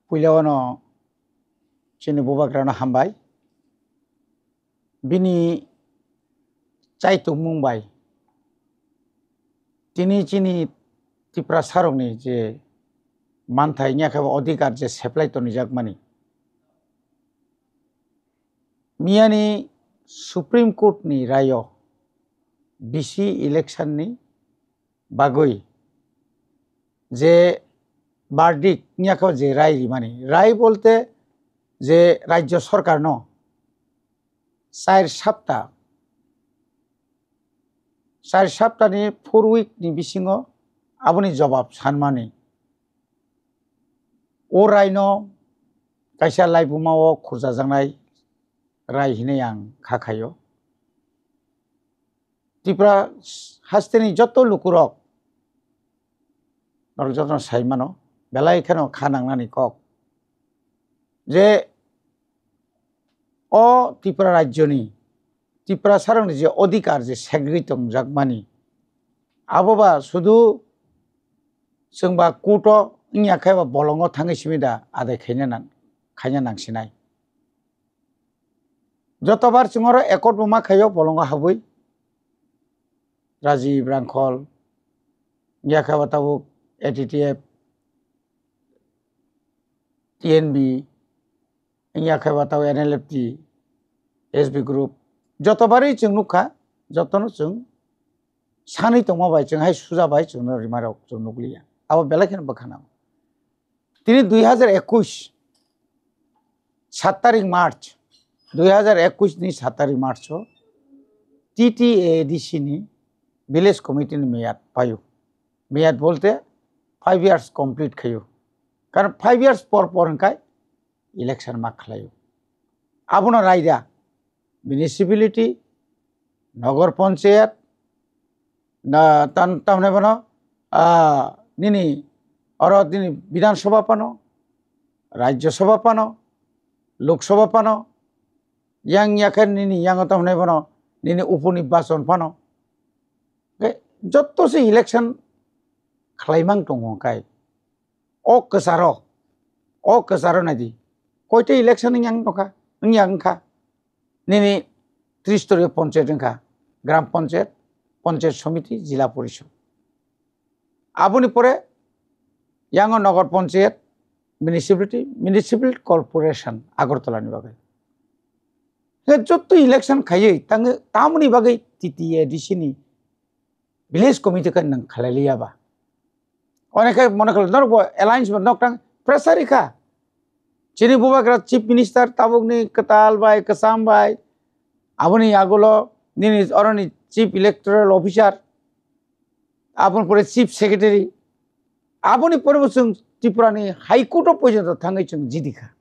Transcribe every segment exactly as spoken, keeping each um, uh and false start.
Puila o no chini bubagrano hambai. Bini chaitokmung bai tini chini Tiprasarokni je manthai wngya khe bo odhikar je seplai tonijakmani. Miyani Supreme Court ni rayo B C election ni bagwi je verdict wngya khe je rai rimani, rai bolte je rajyo sorkarno char sapta, char saptani four week ni bisingo aboni jobab sanmani. O raino kaisa laibuma o khurjajaknai rai hinwi ang kha khaio. Tripura hasteni joto lukurok norok jotono sai mano, belai kheno kha nangnani kok je o Tripura rajyoni Tiprasarokni je odhikar je segwi tongjakmani, abo ba sudu chwng ba court o wngya khe ba bolongo thangwi simi da adai khaina nang, khaina nangsinai. Jotobar chwng oro accord bo ma khaio bolongo habwi. Rajiv Rangkhol, wngya khe ba tabuk A T T F, T N B, wngya khe ba tabuk N L F T, S B group, jotobarwi chwng nukha, jotono chwng sanwi tongma bai chwng hai suja bai chwngno rimarok chwng nukliya. Abo belai kheno bwkha nango. Tini dui hazar ekush, sat tarik March, dui hazar ekush ni sat tarik March o T T A D C ni village committee ni meyad paio. Meyad bolte five years complete khaio. Karon five years por por hwnkhai election ma khlaio. Abono raida municipality, nogor panchayat, na tan tamne bono, ah, nini oro nini Bidhan Sabha pano, Rajya Sabha pano, Lok Sabha pano, yang yakhe nini yang tamne bono nini uponi bason pano. Ke jotto se election khlaimang tongo kai. O kwcharo, o kwcharo naidi. Koita election wngya wngkha, wngya wngkha. Nini tristoroyo panchayat wngkha, gram panchayat, panchayat somiti, jila porishod. Aboni pore yango nogor panchayat, municipality, municipal corporation Agartala ni bagwi. He jotto election khaiwi tang tamoni bagwi T T A D C ni village committee khe nang khalai liya ba. Onekhe mone khlai norok bo alliance bo nok tang pressure rikha. Chini bubagra chief minister tabukni kwtal bai kwcham bai aboni yagulo nini oroni chief electoral officer aboni pore chief secretary aboni pore bo chwng Tripura ni high court o porjonto thangwi chwng jidi kha.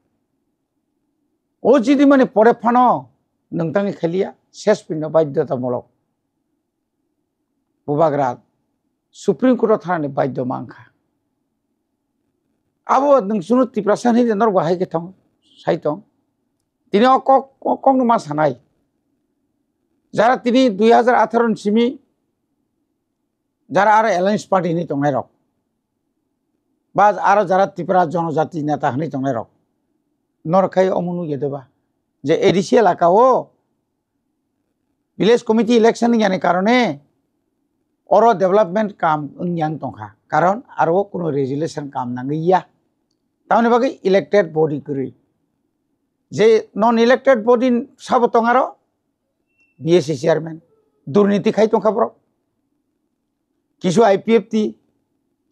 O jidi mani pore phano nwng tangwi khaliya ses pinno baidhotamulok. Bubagra Supreme Court o thanani baidhyo mankha. Abo nwng chwngno Tiprasa hinwi norok bo hai khe thang sai tong. Tini o kok, kok, kokno ma sanai. Jara tini dui hazar atharo ni simi jara aro alliance party hinwi tongnai rok. Ba aro jara Tripura jonojati neta hinwi tongnai rok. Norok khai omo nukya de ba. Je A D C elaka o village committee election wngya ni karone oro development kam wngya wng tongkha, karon aro kuno resolution kam nangwi ya, tamoni bagwi elected body kwrwi, je non elected body sabo tong aro B S C chairman, durniti khai tongkha borok, kisu I P F T,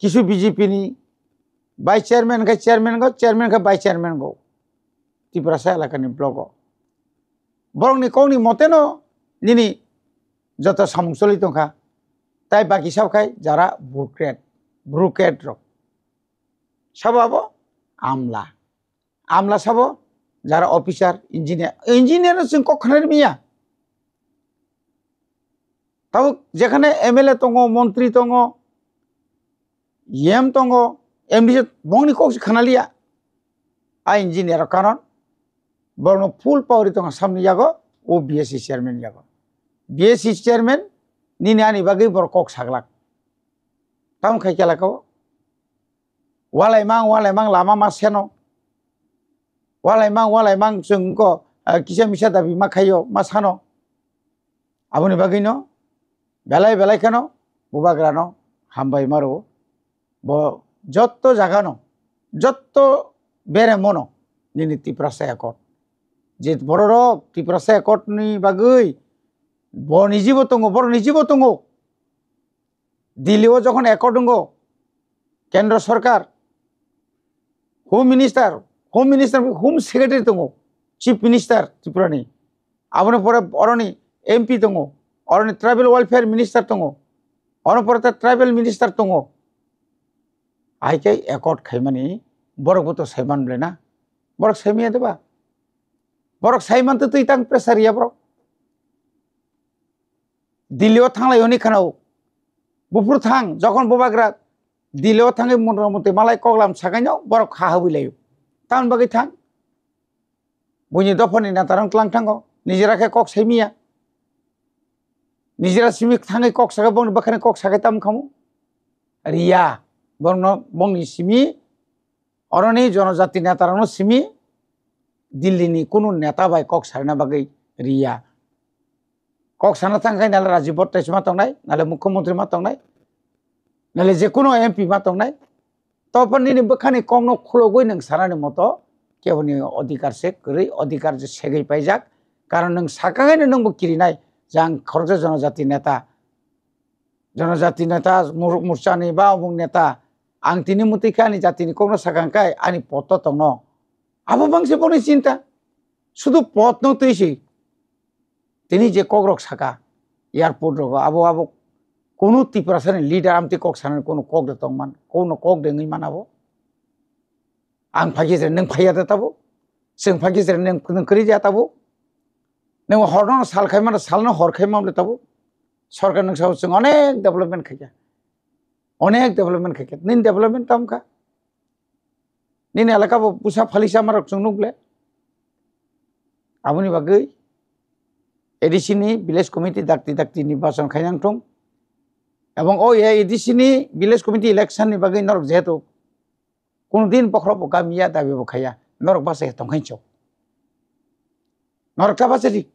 kisu B J P ni vice chairman khai chairman go, chairman khai vice chairman go, Tiprasa elakani blogo. Borokni kokni moteno nini joto samung choli tongkha. Tai baki sabo khai jara bureaucrat, bureaucrat rok. Sabo abo amla. Amla sabo jara officer, engineer. Engineer no chwng kok khna rimiya. Tabuk jekhane M L A tongo, montri tongo, E M tongo, M D C bongni kok se khna liya. A engineer o karon borokno full power tongo samni yago o B S C chairman yago. B S C chairman nini ani bagwi borok kok saglak. Tamo khai kela ko. Walai mang, walai mang lama ma seno. Walai mang, walai mang chwng ko, ah, kisa misa dabi ma khaio, ma sano. Aboni bagwino belai belai kheno bubagrano hambai maro. Bo jotto jagano, jotto beremono nini Tiprasa Accord. Je bororok Tiprasa Accord ni bagwi bo nijibo tongo, borok nijibo tongo. Delhi o jokhon accord wngo, Kendra Sarkar, Home Minister, Home Minister, Home Secretary tongo, Chief Minister Tripura ni. Aboni pore oroni M P tongo, oroni Tribal Welfare Minister tongo, oroni pore ta Tribal Minister tongo. Hai khe accord khaimani borok bo to saiman bwle na? Borok saimaya de ba? Borok saiman to twi tang pressure ya borok. Delhi o thanglai hwnwi khwnao. Buphuru thang, jokhon bubagra Delhi o thangwi montra mantri malai koklam sakaino borok kha habwi laio. Tamoni bagwi thang? Buini dophani netarok tlang thango. Nijera khe kok saimiya. Nijera simi thangwi kok saka bongni bwkhani kok sakai tam khamu? Riya. Bongno, bongni simi, oroni jonojati netarokno simi Delhi ni kunu neta bai kok sarina bagwi riya. Kok sana thang khai nale Rajib Bhattacharya ma tongnai, nale Mukhyamantri ma tongnai, nale je kunu M P ma tongnai. Tophor nini bwkhani kokno khulogwi nwng sanani moto keboni odhikar se kwrwi, odhikar je segwi paijak. Karon nwng sakanghaino nwngbo kirinai je ang khoroksa jonojati neta, jonojati neta, mur-, morchani ba omuk neta, ang tini mwtwi khe ani jatini kokno sakang khai ani poto tongno. Abo bangse boni chinta. Sudu potno twi si. Tini je kokrok saka, airport rogo, abo, abo kunu Tiprasani leader amtwi kok sanani kunu kok de tongman, kunu kok de wngwi man abo. Ang phai khe je nwng phaiya de tabuk, chwng phai khe je nwng, nwng kwrwi ya tabuk. Nwng horno sal khai mano, salno hor khai mano tabuk. Sorkar nwng sao chwng onek development khaikha, onek development khaikha, nini development tamo kha? Nini elaka bo bwsa phalisa ma rok chwng nuk le. Aboni bagwi A D C ni village committee dakti dakti nirbachon khainang thung. Ebong o A D C ni village committee election ni bagwi norok jehetu kunu din bokhorok bo gamiya dabi bo khaiya, norok bachai tong khaincho. Norok ta bachai di.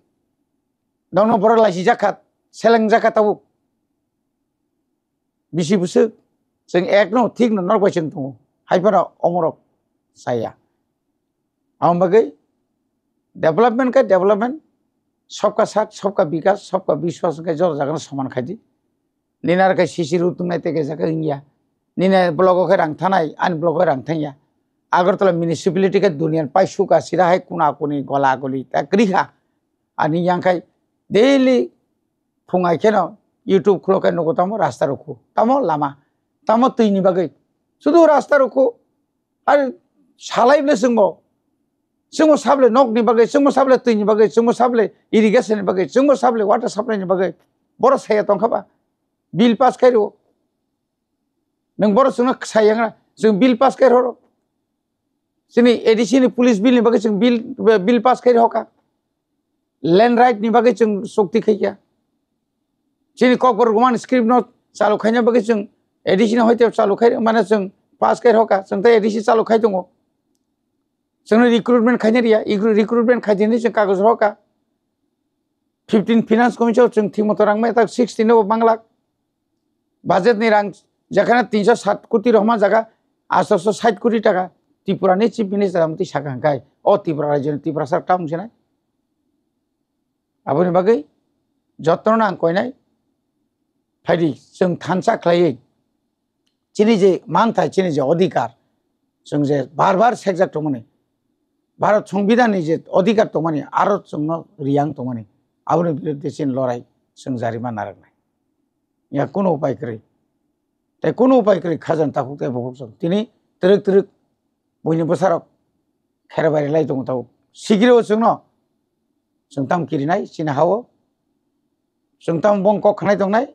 Dono borok laisi jakha, seleng jakha tabuk. Bisi bwswk, chwng ekno thikno norok bai chwng tongo. Hai phano omorok chaya. Aboni bagwi development khe development, sabka saath, sabka bikas, sabka biswas hwnkhe joto jagano soman khai di. Nini aro khe C C road tongnai tei kaisa khe wngya. Nini blogo khe rang thanai, ani blogo khe rang thangya. Agartala municipality khe duniani paisuka sira hai kuna kuni gola goli ta kwrwi kha. Ani yang khai daily phung hai kheno YouTube khulo khe nugo tamo rasta rukhu, tamo lama, tamo twi ni bagwi. Sudu rasta rukhu, ar salai bwle chwngbo, chwngbo sable nok ni bagwi, chwngbo sable twi ni bagwi, chwngbo sable irrigation ni bagwi, chwngbo sable water supply ni bagwi. Borok saya tong kha ba, bill pass khai rwo. Nwng borok chwngno sai yang na, chwng bill pass khai rwo. Chini A D C ni police bill ni bagwi chwng bill, bill pass khai rwo kha. Land right ni bagwi chwng chukti khai kha. Chini Kokborok Roman script no chalu khaina bagwi chwng A D C no hoite chalu khai, mane chwng pass khai rokha, chwng tei A D C chalu khai tongo. Chwngno recruitment khaina riya, recru-, recruitment khai tini chwng kagoj rokha. Fifteen Finance Commission chwng thik moto rang maya tak sixteen no bang lakh. Budget ni rang jekhane tinso sat koti rohorma jaga, astoso sait koti taka Tripura ni Chief Minister amtwi sakha hwnkhe, o Tripura rajyo ni Tiprasa ta wngsinai. Aboni bagwi jotono ang koinai, phaidi chwng thansa khlaiwi chini je manthai, chini je odhikar, chwng je bar bar sekjak tongmani, Bharat Songbidan ni je odhikar tongmani, aro chwngno riyang tongmani, aboni biruddhe chini lorai chwng jarima narwknai. Ya kunu upai kwrwi. Tei kunu upai kwrwi khajan takhuk tei bukhuk chwng. Tini twrwk twrwk buini bwsarok khera bai rilai tongo tabuk. Sigiri o chwngno chwng tamo kirinai chini ha-o. Chwng tamo bong kok khanai tongnai.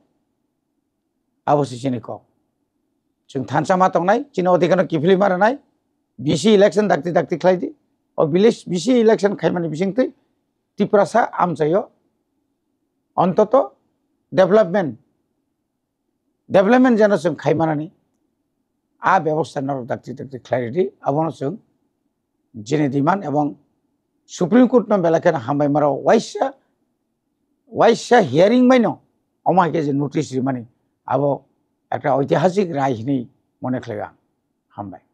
Abo se chini kok. Chwng thansa ma tongnai, chini odhikar no kiphilwi ma rwnai. B C election dakti dakti khlai di. O village B C election khaimani bisingtwi Tiprasa amchaio ontoto development, development jeno chwng khai manani, a bebosta norok dakti dakti khlai ridi, abono chwng jini demand ebong Supreme Court no belai kheno hambai maro waisa waisa hearing bai no omo hai khe je notice rimani abo ekta oitihasik rai hinwi mone khlai ang. Hambai.